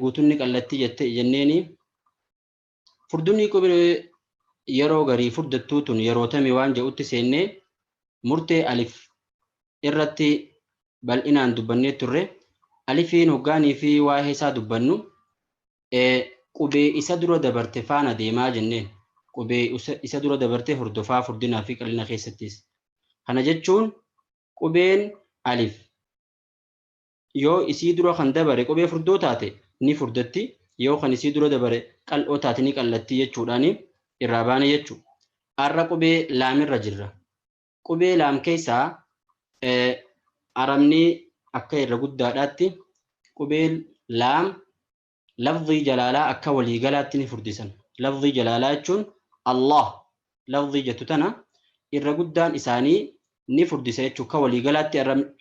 Guutuun ni qallatti jette jenneeni. Furdunni qubee yeroo garii furdattuu tun yeroo tami waan jedhutti seennee murtee alif irratti bal'inaan dubbannee turre. Alifiin hoggaanii fi waa'ee isaa dubbannu qubee isa dura dabarte faana deemaa jenneen. Qubee isa dura dabarte hordofaa furdinaa fi qal'ina keessattis. Kana jechuun qubeen alif yoo isii dura kan dabare qubee furdoo taate ni furdatti, yoo kan isii dura dabare qal'oo taate ni qal'atti jechuudhaan irraa baane jechuudha. Har'a qubee laamirra jirra. Qubee laam keessaa arabni akka irra guddaadhaatti qubeen laam lafzii jalaalaa akka waliigalaatti ni furdisan. Lafzii jalaalaa jechuun Allah lafzii jettu tana irra guddaan isaanii ni furdisa jechuudha. Akka waliigalaatti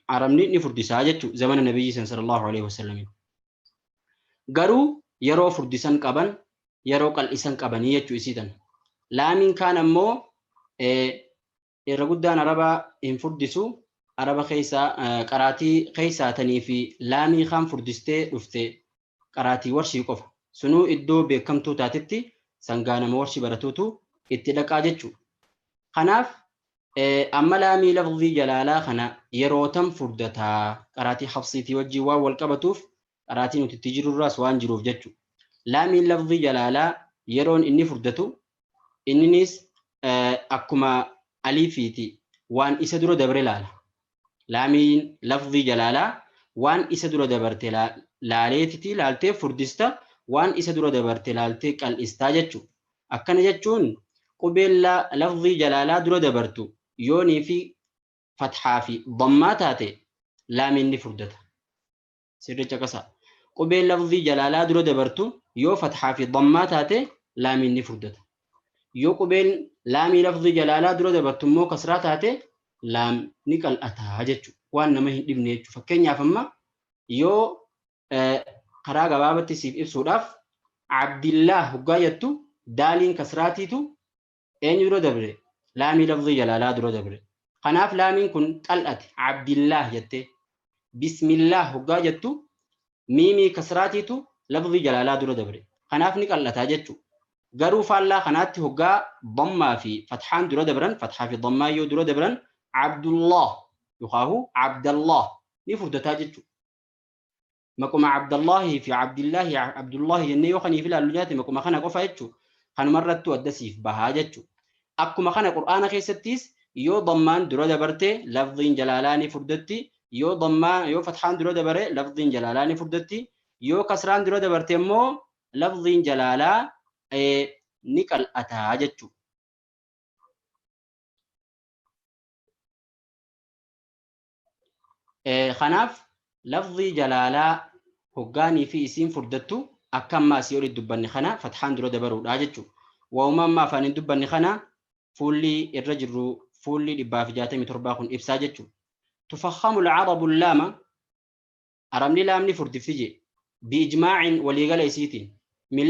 arabni ni furdisaa jechuudha zamana nabiyyi san sallallahu alaihi wasallam. Garuu yeroo furdisan qaban, yeroo qal'isan qabanii jechuu isii tana. Laamiin kaan ammoo irra guddaan araba hin furdisu. Araba keessaa qaraatii keessaa tanii fi laamii kaan furdistee dhufte qaraatii warshii qofa. Sunuu iddoo beekamtuu taatetti sangaa nama warshii baratuutu itti dhaqaa jechuudha. Kanaaf amma laamii lafzii jalaalaa kana yeroo tam furdataa qaraatii hafsiitii wajjin waan wal qabatuuf, qaraatii nuti itti jirurraas waan jiruuf jechuudha. Laamiin lafzii jalaalaa yeroon inni furdatu inninis akkuma aliifiiti, waan isa dura dabre laala. Laamiin lafzii jalaalaa waan isa dura dabarte laaleetiti laaltee furdista, waan isa dura dabarte laaltee qal'istaa jechuudha. Akkana jechuun qubeen lafzii jalaalaa dura dabartu yoonii fi fathaa fi dammaa taate laamiin ni furdata. Sirri caqasaa. Qubeen lafzii jalaalaa dura dabartu yoo fathaa fi dammaa taate laamiin ni furdata. Yoo qubeen laamii lafzii jalaalaa dura dabartu immoo kasraa taate laam ni qal'ata jechuudha. Waan nama hin dhibne jechuudha. Fakkeenyaaf amma yoo karaa gabaabatti siif ibsuudhaaf, Abdillaah hoggaa jettu daaliin kasraatiitu eenyu dura dabre? Laamii lafzii jalaalaa dura dabre. Kanaaf laamiin kun qal'ate Abdillaah jettee. Bismillaah hoggaa jettu miimii kasraatiitu lafzii jalaalaa dura dabre. Kanaaf ni qal'ataa jechuudha. Garuu faallaa kanaatti hoggaa dammaa fi fathaan dura dabran, fathaa fi dammaa yoo dura dabran, Abdullah yokaahu Abdallah ni furdataa jechuudha. Maquma Abdallahi fi Abdillahi, Abdullahi jennee yoo kaniif ilaallu nyaate maquma kana qofa jechuudha. Kanumarrattuu adda siif bahaa jechuudha. Akkuma kana Qur'aana keessattis yoo dammaan dura dabarte lafziin jalaalaa ni furdatti, yoo dammaa yoo fathaan dura dabare lafziin jalaalaa ni furdatti, yoo kasraan dura dabarte immoo lafziin jalaalaa ni qal'ataa jechuudha. Kanaaf lafzii jalaalaa hoggaanii fi isiin furdattu akka amma asii olitti dubbanne kana fathaan dura dabaruudha jechuudha. Waa'uma amma afaan hin dubbanne kana fuulli irra jirru fuulli 167 kun ibsaa jechuudha. Tufakhamu al-arabu laama, arabni laamni furdifti jee, biijmaa'in waliigala isiitiin, min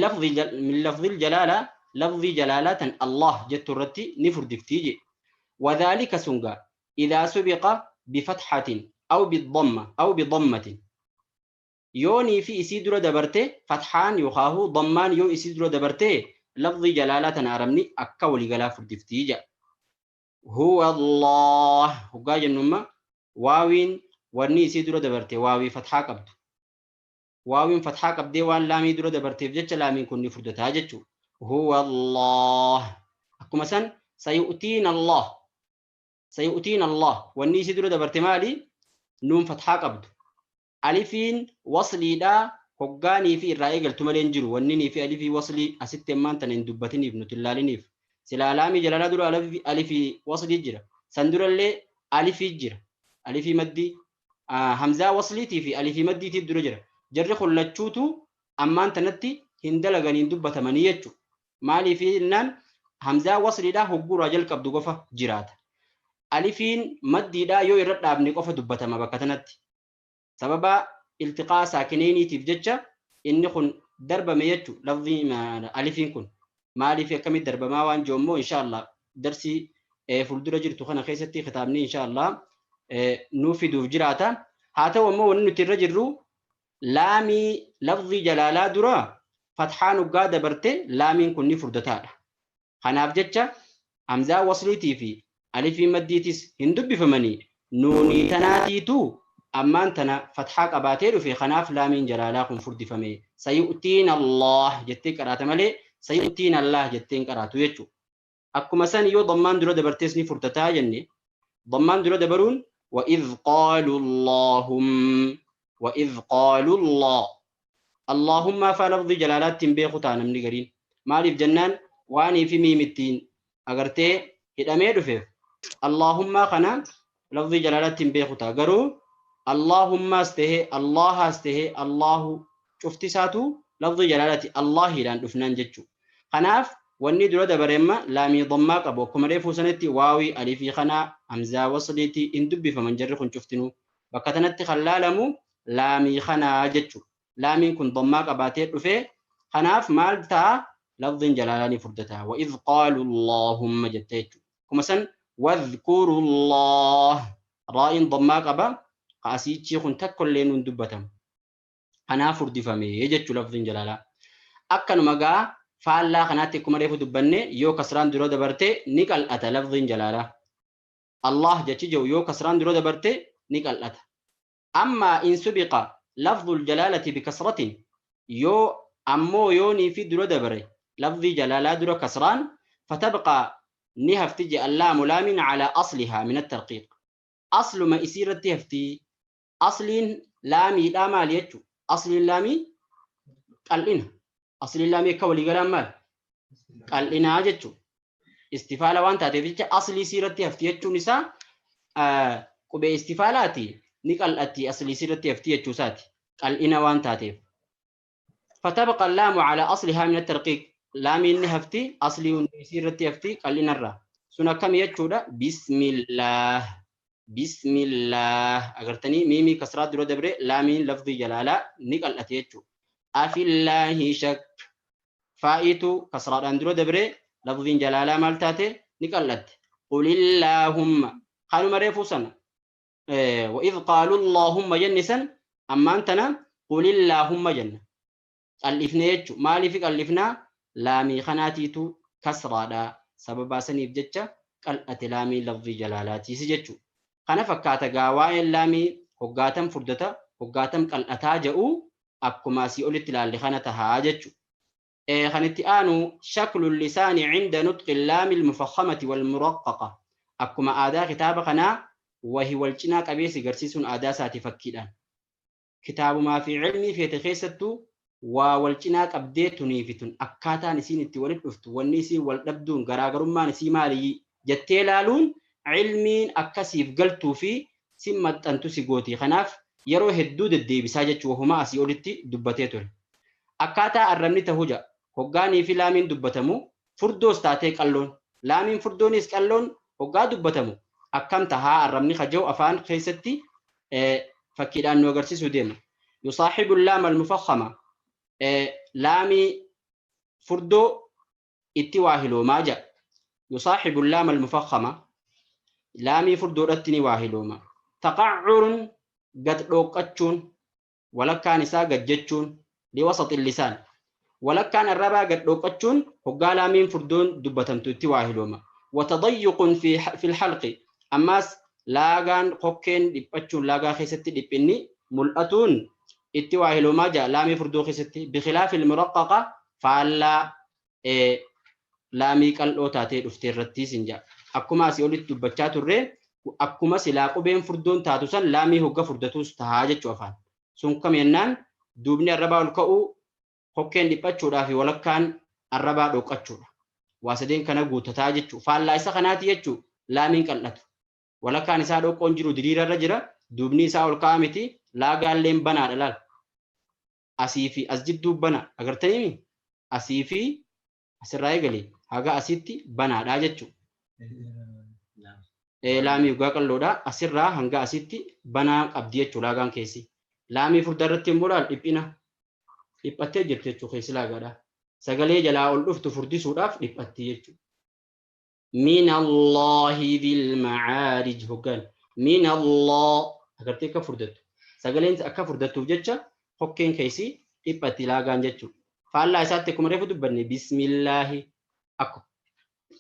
lafzil jalaala, lafzii jalaalaa tan Allah jettu irratti ni furdifti jee. Wadhaalika sungaa idaa subiqa bifathatin aw bidamma aw bidammatin, yoonii fi isii dura dabarte fathaan yookaahu dammaan, yoo isii dura dabarte lafzii jalaalaa tana arabni akka waliigalaa furdifti jedha. Huwa Allah hoggaa jennumma waawiin wanni isii dura dabarte waawii fathaa qabdu. Waawiin fathaa qabdee waan laamii dura dabarteef jecha laamiin kun ni furdataa jechuudha. Huwa Allah. Akkuma san sayu'tiina Allah. Sayu'tiina Allah. Wanni isii dura dabarte maali? Nuun fathaa qabdu. Alifiin wasliidhaa hoggaanii fi irraa eegaltu malee hin jiru. Wanni fi alifii waslii asitti ammaan tana hin dubbatiniif nuti hin laaliniif. Silaa laamii jalalaa dura alifii waslii jira. San durallee alifii jira. Alifii maddii hamzaa wasliitii fi alifii maddiitiif dura jira. Jarri kun lachuutu ammaan tanatti hin dalaganiin dubbatamanii jechuudha. Maaliif jennaan hamzaa wasliidhaa hogguuraa jalqabdu qofa jiraata. Alifiin maddiidhaa yoo irra dhaabne qofa dubbatama bakka tanatti. Sababa iltiqaa saakineeniitiif jecha inni kun darbame jechu lafzii alifiin kun. Maaliif akkamitti darbamaa waan jiru immoo insha Allah darsii fuuldura jirtu kana keessatti kitaabni insha Allah nuu fiduuf jiraata. Haa ta'u ammoo wanni nuti irra jirru Laamii lafzii jalaalaa dura fatxaan hoggaa dabarte laamiin kun ni furdataadha. Kanaaf jecha hamzaa wasliitii fi alifii maddiitis hin dubbifamanii nuunii tanaatiitu ammaan tana fatxaa qabaatee dhufe. Kanaaf laamiin jalaalaa kun furdifame. Sayu'tiina Allah jettee qaraata malee sayu'tiina Allah jettee hin qaraatu jechuudha. Akkuma san yoo dammaan dura dabartees ni furdataa jenne. Dammaan dura dabaruun وإذ قالوا اللهم وإذ قالوا الله اللهم فلفظ جلالات بيخو تانا من قرين مالif jennaan waanii fi miimittiin agartee hidhamee dhufeef Allahumma kana lafzi jalaalaatti hin beeku ta'a. Garuu Allahummaas tahee Allahaas tahee Allahu cufti isaatu lafzi jalaalaati Allahiidhaan dhufnaan jechuudha. Kanaaf wanni dura dabaremma laamii dammaa qabu akkuma reefuu sanitti waawii alifii kanaa hamzaa wasliitii hin dubbifaman jarri kun cuftinuu. Bakka tanatti kan laalamu laamii kanaa jechuudha. Laamiin kun dammaa qabaatee dhufee kanaaf maal ta'a? Lafziin jalaalaa ni furdata. وإذ قالوا اللهم jettee jechuudha. Akkuma san واذكروا الله raa'iin dammaa qaba. Asiichi kun takka illee nuun dubbatamu. Kanaaf furdifame jechuudha lafziin jalaalaa. Akkanuma gaa faallaa kanaatti akkuma reefu dubbanne yoo kasraan dura dabarte ni qal'ata lafziin jalaalaa. Allah jechi jiru yoo kasraan dura dabarte ni qal'ata. Amma in subiqa lafzul jalaalati bikasratin yoo ammoo yoonii fi dura dabare lafzii jalaalaa dura kasraan fatabqa ni hafti je allaamu laamin calaa aslihaa min attarqiiq. Asluma isii irratti hafti. Asliin laamiidhaa maali jechu? Asliin laamii qal'ina. Asliin laamii akka waliigalaan maali? Qal'inaa jechu. Istifaala waan taateef jecha aslii isii irratti hafti jechuun isaa qubee istifaalaati ni qal'atti aslii isii irratti hafti jechuu isaati. Qal'ina waan taateef. Fatabqa allaamu calaa aslihaa min attarqiiq. Laamiin ni hafti aslii hundi isii irratti hafti qal'inarraa. Sun akkami jechuudha? Bismillaah. Bismillaah. Agartanii miimii kasraa dura dabre laamiin lafdii jalaalaa ni qal'ate jechuudha. Afillaahi shak. Faa'iitu kasraadhaan dura dabre lafdiin jalaalaa maal taate? Ni qal'atte. Qulillaahumma. Kanuma reefuu sana. وإذ قالوا اللهم jenne san ammaan tana qulillaahumma jenna. Qal'ifne jechuudha. Maaliif qal'ifnaa? Laamii kanaatiitu kasraadha. Sababaa saniif jecha qal'ate laamii lafdii jalaalaatiisi jechuudha. Kana fakkaata gaa waa'een laamii hoggaatam furdata hoggaatam qal'ataa jedhu akkuma asii olitti ilaalle kana tahaa jechuudha. Kan itti aanu shaklu lisaani cinda nutqi laami almufakhamati walmuraqqaqa. Akkuma aadaa kitaaba kanaa wahi wal cinaa qabeessi garsiisuun aadaa isaati fakkiidhaan. Kitaabumaa fi cilmii feete keessattuu waa wal cinaa qabdee tunii fi tun akkaataan isiin itti walitti dhuftu wanni isiin wal dhabduun garaagarummaan isii maali jettee laaluun cilmiin akkasiif galtuu fi sin maxxantu si gooti. Kanaaf yeroo hedduu deddeebisaa jechuu wahuma asii olitti dubbatee ture. Akkaataa arrabni ta'uu ja'a. Hoggaanii fi laamiin dubbatamu furdoos taatee qalloon. Laamiin furdoonis qalloon hoggaa dubbatamu akkam tahaa arrabni kaja'u afaan keessatti fakkiidhaan nu agarsiisuu deema. Yusaahibu laama almufakhama laamii furdoo itti waa hiloomaa ja'a. Yusaahibu laama almufakhama laamii furdoodhatti ni waa hilooma. Taqaccurun gad dhooqqachuun walakkaan isaa gad jechuun liwasaxi lisaan walakkaan arrabaa gad dhooqqachuun hoggaa laamiin furdoon dubbatamtu itti waa hilooma. Watadayyuqun fi lxalqi ammaas laagaan kokkeen dhiphachuun laagaa keessatti dhiphinni mul'atuun itti waa hiloomaa jira laamii furdoo keessatti bikhilaafi almuraqqaqa faallaa laamii qal'oo taatee dhuftee irrattis hin jira. Akkuma asii olitti dubbachaa turre akkuma silaa qubeen furdoon taatu san laamii hogga furdatuus tahaa jechuu afaan. Sun kam jennaan duubni arrabaa ol ka'uu kokkeen dhiphachuudhaa fi walakkaan arrabaa dhoqqachuudha. Waa sadeen kana guutataa jechuu. Faallaa isa kanaati jechuu laamiin qal'atu. Walakkaan isaa dhoqqoon jiru diriirarra jira. Duubni isaa ol ka'aa miti. Laagaalleen banaadha laal. Asii fi as jidduu bana. Agartanii asii fi asirraa eegalee haga asitti banaadha jechuudha. Laamii dhugaa qal'oodha. Asirraa hanga asitti banaa qabdi jechuudha laagaan keessi. Laamii furdaa irratti immoo laal dhiphina. Dhiphattee jirti jechuudha keessi laagaadha. Sagalee jalaa ol dhuftu furdisuudhaaf dhiphatti jechuudha. Min Allahi dhil macaarij hoggaan. Min Allah agartee akka furdattu. Sagaleen akka furdattuuf jecha Hokkeen keessi dhiphatti laagaan jechuudha. Faallaa isaatti akkuma reefu dubbanne bismillaahi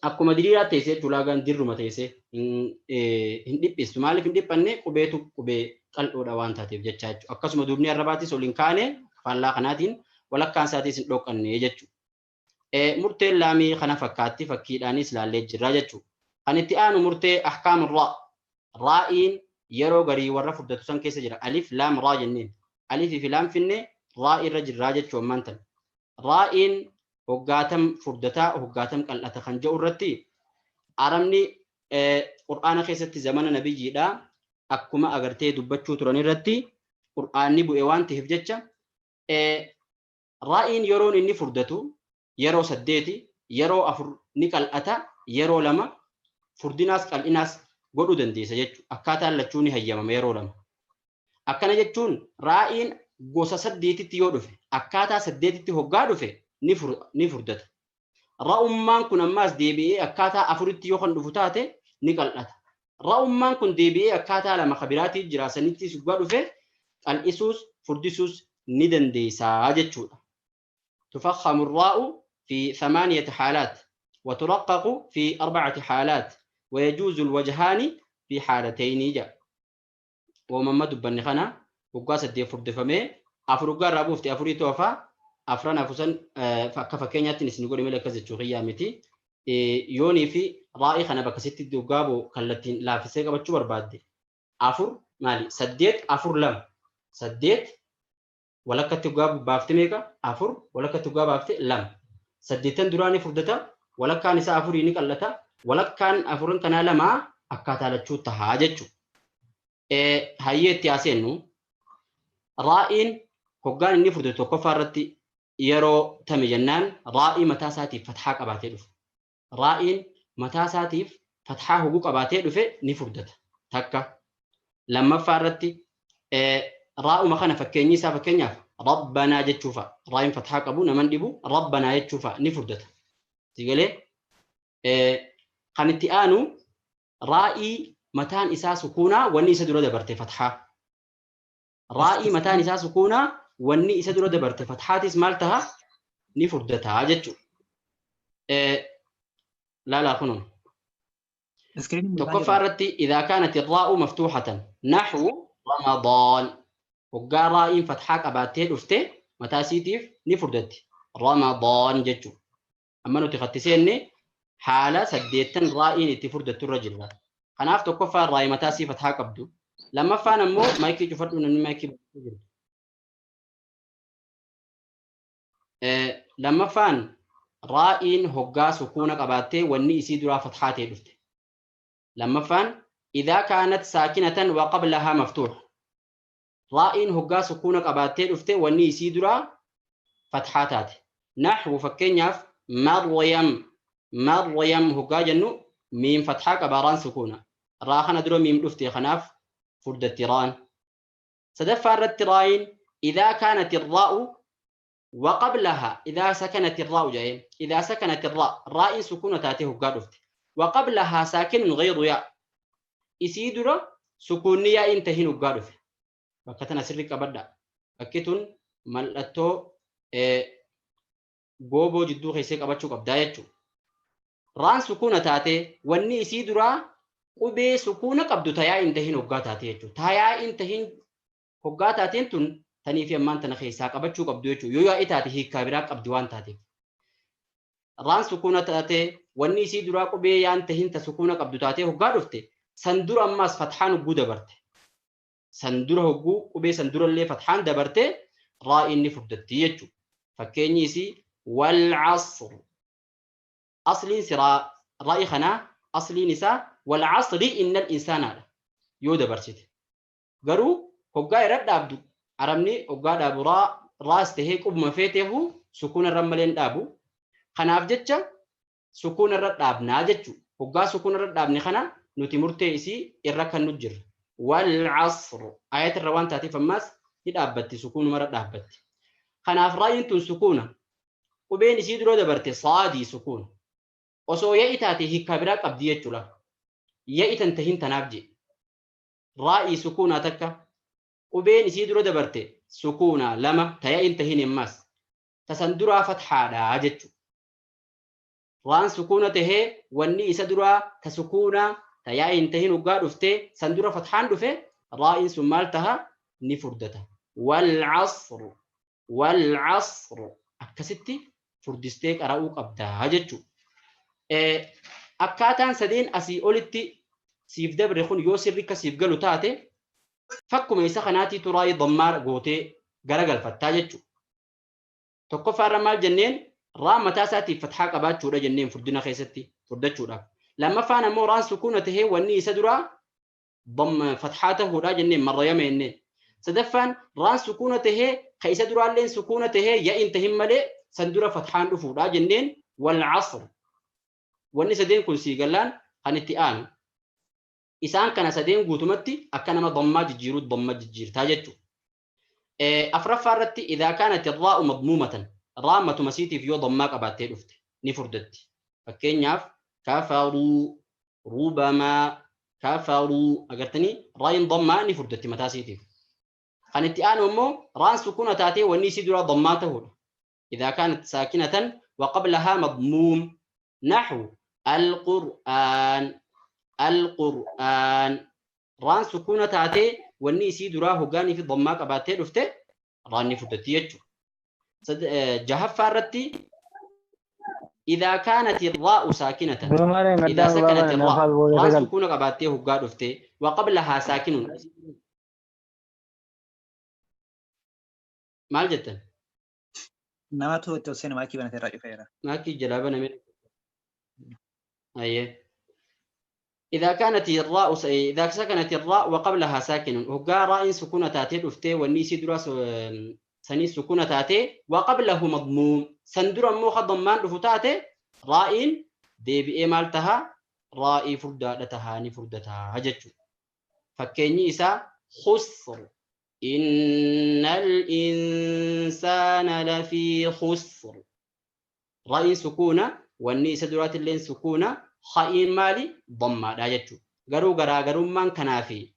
akkuma diriiraa teessee jechuudha laagaan dirruma teessee hin dhiphistu. Maaliif hin dhiphanne? Qubeetu qubee qal'oodha waan taateef jecha jechuudha. Akkasuma duubni arrabaatis ol hin kaane faallaa kanaatiin walakkaan isaatis hin dhoqqanne jechuudha. Murteen laamii kana fakkaatti fakkiidhaanis ilaallee jirra jechuudha. Kan itti aanu murtee ahkaamu raa. Raa'iin yeroo garii warra furdatu san keessa jira. Alif laam raa jenneen. Alifii fi laam finne raa irra jirraa jechuu ammaan tan. Raa'iin hoggaatam furdataa hoggaatam qal'ata kan jedhu irratti arabni qur'aana keessatti zamana nabiyyiidha akkuma agartee dubbachuu turan irratti qur'aanni bu'e waan ta'eef jecha raa'iin yeroon inni furdatu yeroo 8 yeroo 4 ni qal'ata yeroo 2 furdinaas qal'inaas godhuu dandeessa jechuudha. Akkaataan lachuu ni hayyamama yeroo 2. Akkana jechuun raa'iin gosa 8tti yoo dhufe akkaataa 8tti hoggaa dhufe ni furdata. Ra'ummaan kun ammaas deebi'ee akkaataa 4tti yoo kan dhufu taate ni qal'ata. Ra'ummaan kun deebi'ee akkaataa 2 kabiraatii jira sanittis hoggaa dhufe qal'isuus furdisuus ni dandeessaa jechuudha. Tufakhamu raa'u fi 8 haalaat wa turaqqaqu fi 4 haalaat wa yajuuzu alwajhaani fi haalatayni jedha. Uumama dubbanne kana waggaa 8 furdifamee 4 waggaa irraa buufte 4 toofaa afran afusan akka fakkeenyaatti isin godhe malee akkas jechuu kiyyaa miti. Yoonii fi raa'ii kana bakka sitti waggaa bu'u kallattiin laaffisee qabachuu barbaadde 4 maali 8 4 2 8 walakkatti waggaa baafte meeqa 4 walakkatti waggaa baafte 2 8 duraa ni furdata walakkaan isaa 4 ni qal'ata walakkaan 4 kanaa 2 akkaataa lachuu tahaa jechuudha. Hayyee itti haaseennu raa'iin hoggaan inni furdatu tokkoffaa irratti yeroo tame jennaan raa'ii mataa isaatiif fathaa qabaatee dhufe. Raa'iin mataa isaatiif fathaa hoguu qabaatee dhufe ni furdata. Takka lammaffaa irratti raa'uma kana fakkeenyi isaa fakkeenyaaf rabbanaa jechuufa raa'iin fathaa qabu naman dhibu rabbanaa jechuufa ni furdata. Sigalee kan itti aanu raa'ii mataan isaa sukuunaa wanni isa dura dabarte fathaa. Raa'ii mataan isaa sukuunaa wanni isa dura dabarte fathaatis maal taha ni furdataa jechuudha. Laalaa kunoo. Tokkoffaa irratti idhaa kaanat raa'u maftuuhatan naxwu ramadaan hoggaa raa'iin fathaa qabaattee dhufte mataa isiitiif ni furdatti ramadaan jechuudha. Amma nuti kattiseenne haala 8 raa'iin itti furdattu irra jirra. Kanaaf tokkoffaan raa'ii mataa isii fathaa qabdu. Lammaffaan ammoo maayikii cufadhu namni maayikii banatee jiru. Lammaffaan raa'iin hoggaa sukuuna qabaattee wanni isii duraa fathaa ta'e dhufte. Lammaffaan idhaa kaanat saakinatan wa qablahaa maftuuh. Raa'iin hoggaa sukuuna qabaattee dhufte wanni isii duraa fathaa taate. Naxwu fakkeenyaaf Maryam Maryam hoggaa jennu miim fathaa qaba raan sukuuna. Raa kana dura miim dhufte kanaaf furdatti raan. Sadaffaa irratti raa'iin idhaa kaanat raa'u wa qablahaa idhaa sakanat raa'u jedheen idhaa sakanat raa raa'iin sukuuna taatee hoggaa dhufte. Wa qablahaa saakinun ghayru yaa isii dura sukuunni yaa'iin tahin hoggaa dhufe. Bakka tana sirri qabadha. Bakki tun mallattoo gooboo jidduu keessee qabachuu qabdaa jechuudha. Raan sukuuna taatee wanni isii duraa qubee sukuuna qabdu tayaa hin tahin hoggaa taatee jechuudha. Tayaa hin tahin hoggaa taateen tun tanii fi ammaan tana keessaa qabachuu qabdu jechuudha. Yoo yaa'ii taate hiikkaa biraa qabdi waan taateef. Raan sukuuna taatee wanni isii duraa qubee yaan tahin ta sukuuna qabdu taatee hoggaa dhufte san dura ammaas fathaan hogguu dabarte. San dura hogguu qubee san durallee fathaan dabarte raa'iin ni furdatti jechuudha. Fakkeenyi isii wal asr. Asliin siraa raa'ii kanaa asliin isaa wal asri innal insaanaadha yoo dabarsite. Garuu hoggaa irra dhaabdu arabni hoggaa dhaabu raas tahee qubuma feeteefu sukuuna irra malee hin dhaabu. Kanaaf jecha sukuuna irra dhaabnaa jechuudha. Hoggaa sukuuna irra dhaabne kana nuti murtee isii irra kan nu jirra. Wal asr ayat irra waan taateef ammaas ni dhaabbatti sukuunuma irra dhaabbatti. Kanaaf raa'iin tun sukuuna qubeen isii dura dabarte saadii sukuuna. Osoo ya'i taate hiikkaa biraa qabdi jechuudha. Ya'i tan tahin tanaaf jedhe. Raa'ii sukuunaa takka qubeen isii dura dabarte sukuuna lama tayaa'in tahin ammas tasan duraa fathaadha jechuudha. Raan sukuuna tahee wanni isa duraa ta sukuuna tayaa'in tahin hoggaa dhuftee san dura fathaan dhufe raa'iin sun maal taha ni furdata. Wal casr wal casr akkasitti furdistee qara'uu qabdaa jechuudha. Akkaataan sadeen asii olitti siif dabre kun yoo sirri akka siif galu taate fakkuma isa kanaatiitu raa'ii dammaa gootee garagalfattaa jechuudha. Tokkoffaarra maal jenneen raa mataa isaatiif fathaa qabaachuudha jenneen furdina keessatti furdachuudhaaf. Lammaffaan ammoo raan sukuuna tahee wanni isa duraa fathaa tahuudha jenneen marrayama jenneen. Sadaffaan raan sukuuna tahee ka isa duraalleen sukuuna tahee yaa'in tahin malee san dura fathaan dhufuudha jenneen wal casr. Wanni sadeen kun sii gallaan kan itti aanu. Isaan kana sadeen guutumatti akka nama dammaa jijjiiruu damma jijjiirtaa jechuudha. Afraffaa irratti idhaa kaanat irraa'u madmuumatan raa matuma siitiif yoo dammaa qabaattee dhufte ni furdatti. Fakkeenyaaf kafaruu rubamaa kafaruu agartanii raayin dammaa ni furdatti mataa siitiif. Kan itti aanu immoo raan sukuuna taatee wanni isii duraa dammaa ta'uudha. Idhaa kaanat saakinatan wa qablahaa madmuum naxwu alqur'aan alqur'aan raan sukuuna taatee wanni isii duraa hoggaanii fi dammaa qabaattee dhufte raan ni furdatti jechuudha. Jahaffaa irratti idhaa kaanat irraa'u saakinatan idhaa sakanat irraa raan sukuuna qabaattee hoggaa dhufte wa qablahaa saakinuun maal jettan? Namatu itti ol seene maakii banatee irraa cufeera. Maakii jalaa baname. أيه إذا كانت الراء إذا سكنت الراء وقبلها ساكن هجا راء سكونة تاتي دفتي والنيسي درا سني سكونة تاتي وقبله مضموم سندرا مو ضمان دفتاتي راء دي بي مالتها راء فردا لتها نفردتها هجتشو فكيني إسا خسر إن الإنسان لفي خسر راء سكونة والنيس درات اللين سكونة خائن مالي ضمة لا جتشو غرو غرا غرو من كنافي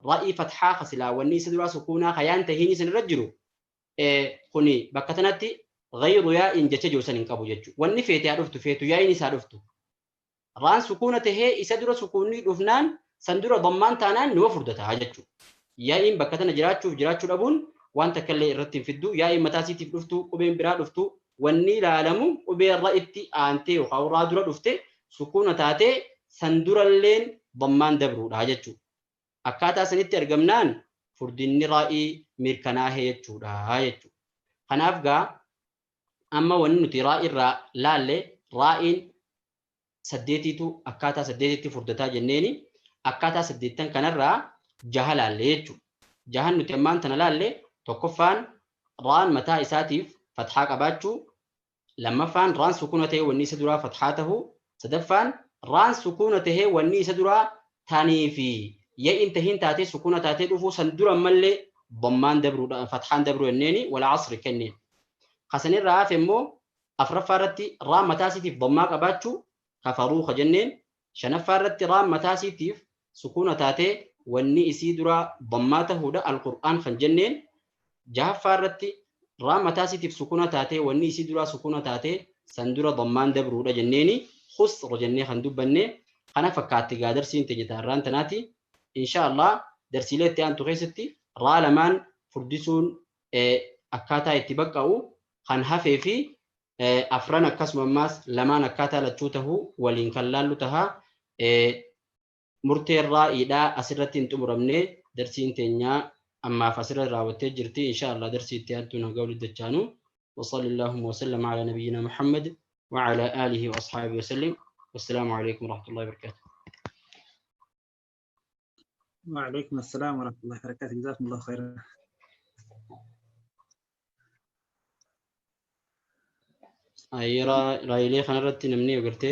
رأي فتحة خسلا والنيس درا سكونة خيان تهيني سنرجلو خني بكتنتي غير يا إن جتشو سنين كابو جتشو والني فيتي عرفتو فيتو يا إني سعرفتو ران سكونة تهي إسدرا سكوني دفنان سندرا ضمان تانان نوفردتها جتشو يا إن بكتنا جراتشو جراتشو لابون وانت كلي الرتين في الدو يا إن متاسي تفلفتو وبين برا دفتو wanni ilaalamu qubee irra itti aantee yookaan irraa dura dhufte sukuuna taatee san duralleen dammaan dabruudha jechuudha. Akkaataa sanitti argamnaan furdinni raa'ii mirkanaa'ee jechuudha jechuudha. Kanaaf gaa amma wanni nuti raa'ii irraa laalle raa'iin saddeetiitu akkaataa saddeetitti furdataa jenneeni akkaataa saddeettan kanarraa jaha laalle jechuudha. Jahan nuti ammaan tana laalle tokkoffaan raan mataa isaatiif fathaa qabaachuu lammaffaan raan sukuuna ta'ee wanni isa duraa fathaa tahuu sadaffaan raan sukuuna tahee wanni isa duraa tanii fi yaa'in tahiin taatee sukuuna taatee dhufuu san dura ammallee dammaan dabruudha fathaan dabruu jenneeni wal asri kenneen. Kasanirraa hafe immoo afraffaa irratti raan mataa isiitiif dammaa qabaachuu kafaruu ka jenneen shanaffaa irratti raan mataa isiitiif sukuuna taatee wanni isii duraa dammaa tahuudha alqur'aan kan jenneen jahaffaa irratti raan mataa isiitiif sukuuna taatee wanni isii duraa sukuuna taatee san dura dammaan dabruudha jenneeni khusr jennee kan dubbanne kana fakkaatti gaa darsiin teenya irraan tanaati insha Allah darsiilee itti aantu keessatti raa lamaan furdisuun akkaataa itti baqqa'u kan hafee fi afran akkasuma ammaas lamaan akkaataa lachuu tahuu waliin kan laallu tahaa murteen raa'iidhaa asirratti hin xumuramne darsiin teenyaa أما فسر راوتي جرتي إن شاء الله درسي تياتنا قول الدجانو وصلى اللهم وسلم على نبينا محمد وعلى آله وأصحابه وسلم والسلام عليكم ورحمة الله وبركاته. وعليكم السلام ورحمة الله وبركاته جزاكم الله خيرا. أي رايلي خنا رتي نمني وقرتي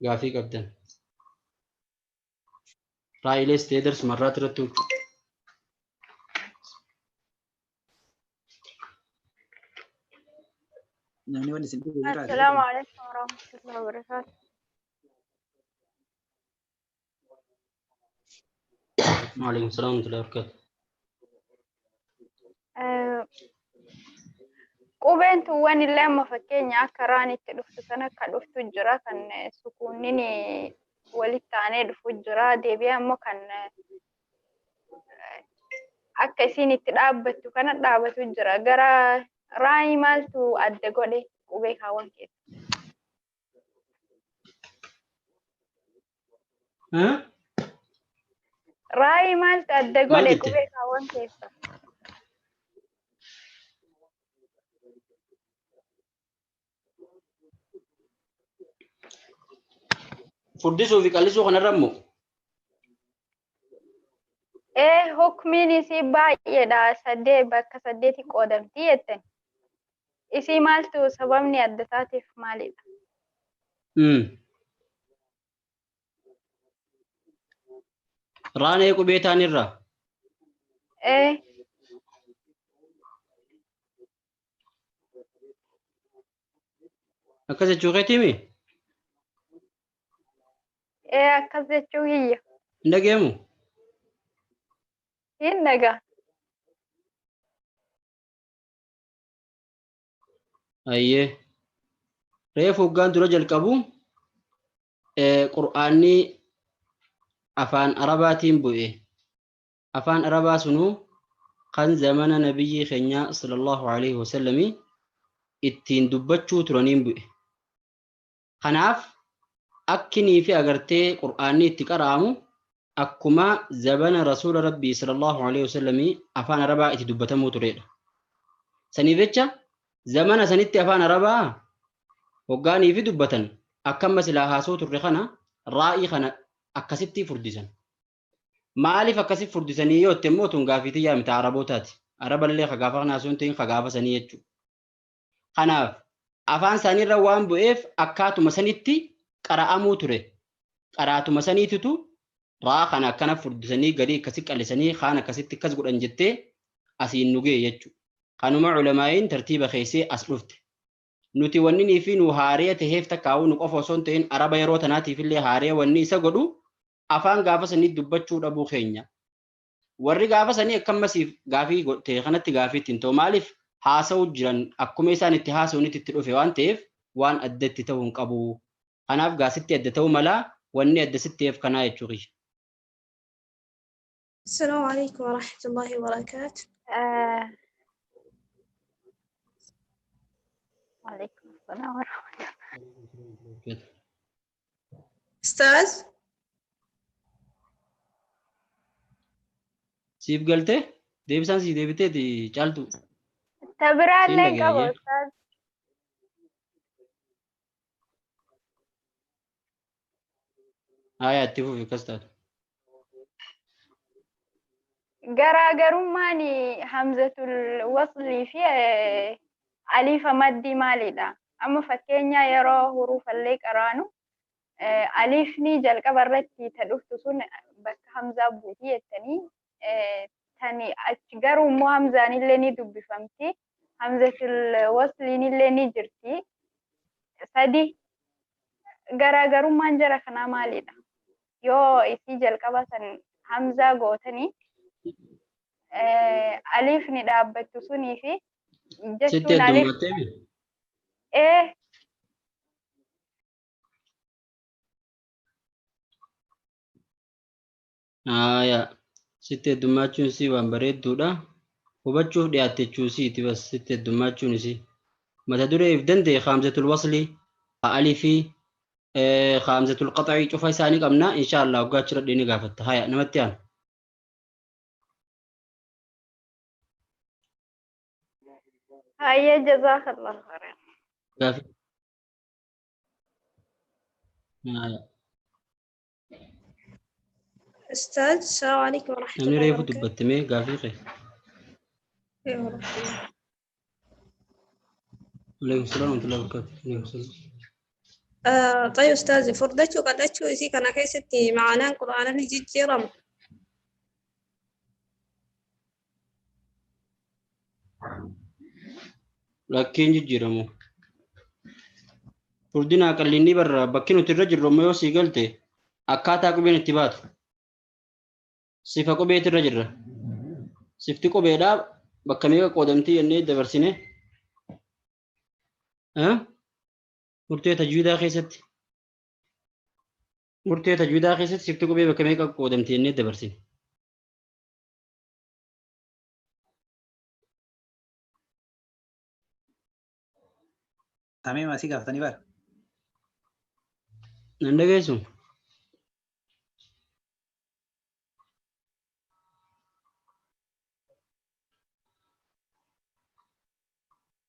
قافي قبدن raa'ilee stee darsu marraat irratti Namni wanni isin dhufu jiraate. السلام عليكم ورحمة الله وبركاته. وعليكم السلام ورحمة الله وبركاته. Qubeen tuuwwan illee amma fakkeenya akka raan itti dhuftu sana akka dhuftu jira kan sukuunnin walitti aanee dhufu jira deebi'ee ammoo kan akka isiin itti dhaabbattu kana dhaabatu jira gara raayii maaltu adda godhe qubee kaawwan keessa. Raayii maaltu adda Maal godhe jette? qubee kaawwan keessa? Furdisuu fi qallisuu kanarra immoo Ee hukmiin isii baay'eedha saddeet bakka saddeeti qoodamti jetten. Isii maaltu sababni adda taateef maalidha? Raanee qubee taanirra Ee akkas jechuu keetiimi ee akkas jechuu hiyya. Hin dhageemu? Hin dhagaa. Ayyee. Reefu hoggaan dura jalqabu Qur'aanni afaan Arabaatiin bu'e. Afaan Arabaa sunuu kan zamana nabiyyii keenyaa sallallahu alaihi wasallamii ittiin dubbachuu turaniin bu'e. Kanaaf akkinii fi agartee Qur'aanni itti qara'amu akkuma zabana rasuula Rabbii sallallahu alaihi wasallamii afaan Arabaa itti dubbatamuu turedha. Saniif jecha zamana sanitti afaan Arabaa hoggaanii fi dubbatan akkamma silaa haasoo turre kana raa'ii kana akkasitti furdisan. Maaliif akkasitti furdisanii yoo itti immoo tun gaafii tiyyaa miti Arabootaati. Araballee ka gaafa kana haasoo hin ta'in ka gaafa sanii jechuudha. Kanaaf afaan isaaniirra waan bu'eef akkaatuma sanitti qara'amuu ture. Qaraatuma saniititu raa kana akkana furdisanii gadi akkasi qallisanii kaan akkasitti akkas godhan jettee asiin nu ga'e jechuudha. Kanuma ulamaa'iin tartiiba keessee as dhufte. Nuti wanni nii fi nu haaree taheef takkaa'uu nu qofa osoo hin ta'in Araba yeroo tanaatiif illee haaree wanni isa godhu afaan gaafa sanii dubbachuu dhabuu keenya. Warri gaafa sanii akkamasiif gaafii ta'e kanatti gaafii ittiin ta'u maaliif haasa'u jiran akkuma isaan itti haasa'unitti itti dhufe waan ta'eef waan adda itti ta'uu hin qabu. Kanaaf gaasitti adda ta'uu mala wanni adda sitti ta'eef kanaa jechuu kiyya. السلام عليكم ورحمة الله وبركاته. Waalaikum salaam warahmatullahi. أستاذ Siif galtee deebisaan sii deebiteeti caaltu. Ta biraallee Siin hin qabu dhagaye. ustaaz. Haaya itti fufi akkas taatu. Garaagarummaan hamzatul waslii fi aliifa maddii maalidha? Amma fakkeenya yeroo huruufallee qaraanu aliifni jalqaba irratti ta dhuftu sun bakka hamzaa buuti jettanii tani achi garuu immoo hamzaanillee ni dubbifamti. Hamzatul wasliinillee ni jirti. Sadi garaagarummaan jara kanaa maalidha? Yoo isii jalqaba san hamzaa gootanii aliifni dhaabbattu sunii fi Sitti jechuun aliif heddummattee mi? ee Haaya sitti heddummachuun isii waan bareedduudha. Hubachuuf dhiyaatte jechuu isiiti bas sitti heddummachuun isii. Mata duree if danda'e hamzatul waslii, alifii, hamzatul qaxii cufa isaanii qabna. Insha Allah waggaa achirra ni gaafatta. Haya namatti aanu. Hayyee jazaakallahu khairan. Gaafii. Haya. أستاذ السلام عليكم ورحمة Namni الله reefu وبركاته. dubbatte mee gaafii kee. أيوة ورحمة الله. Alaikum salaam wa rahmatullahi wa barakatuh. Alaikum salaam. طيب أستاذي furdachuu qal'achuu isii kana keessatti ma'anaan qura'aana ni jijjiirama. Lakkiin jijjiiramu. Furdinaa qallinni barra bakki nuti irra jirru ammoo yoo sii galte akkaataa qubeen itti baatu. Sifa qubeetu irra jirra. Sifti qubeedhaa Bakka meeqa qoodamtii jennee dabarsine? Murtee tajwiidaa keessatti. Murtee tajwiidaa keessatti sifti qubee bakka meeqa qoodamtii jennee dabarsine? Tamee maasii gaafatanii bara. Nan dhageessu?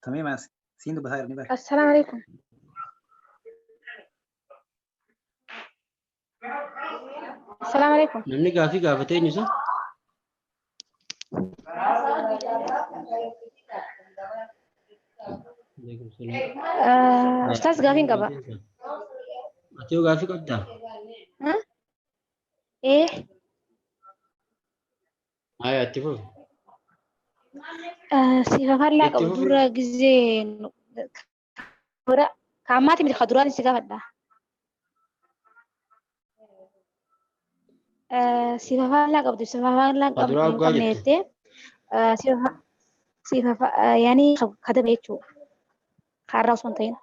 Tamee maasii siin dubbataa jiranii bara. Assalaamu alaikum. Assalaamu alaikum. Namni gaafii gaafatee eenyu isa? Ustaaz gaafiin qaba. Ati yoo gaafii qabdaa? Ee, Haya itti fufi. sifa fallaa Itti qabu fufi. dura gizee kaammaati miti kaduraan si gaafadha. Sifa fallaa qabdu sifa fallaa qabdu Kaduraa hin hoggaa qabne jette. jettee sifa yaani kadaba jechuudha. Kaarraa osoo hin ta'in.